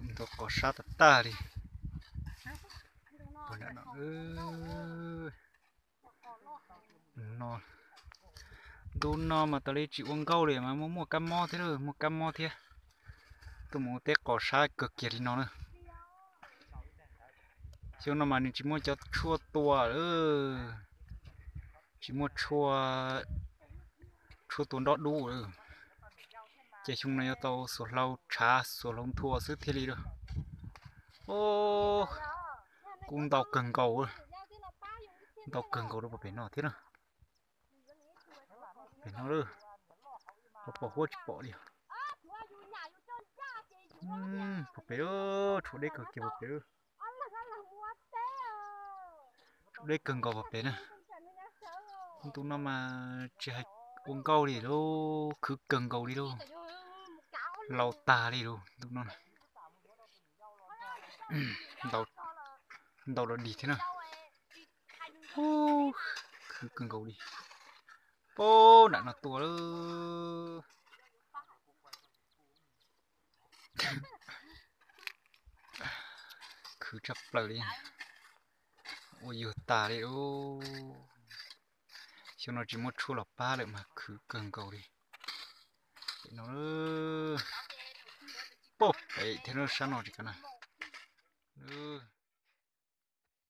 Ntau qos sab tag tag li. Puag nram no, no, ntu no mas tas li tsis ua nkauj li mas muaj muaj kab mob thiab, muaj kab mob thiab. Tuaj mus ua teb qos sab kawg kiag li no na. Xyoo no mas nws tsis muaj cov tshuaj tua lawm, tsis muaj tshuaj, tshuaj tua nroj dub lawm. Ces xyoo no yuav tau xuas hlau tshav xuas hlau nthua xwb thiaj li lawm. Kuj ntau kawg nkaus, ntau kawg nkaus rau puag pem no thiab na. Pem no lawm, pom huab tsis pom li. Puag pem, tshuav deb kawg kiag puag pem. Tshuav deb kawg nkaus puag pem na. Ntu no mas tsis hais ua nkauj li lauj, khwv kawg nkaus li lauj. Laus tag li lauj ntu no. Ntau los dig thiab na. Khwv kawg nkaus li. Puag nram no tuaj lawm. Khwv tshaj plaws li, ua yuag tas li lauj. Xyoo no tsis muaj tshuaj los pab lawm mas khwv kawg nkaus li. Pem no, puag pem thiab sab no tsis kav na.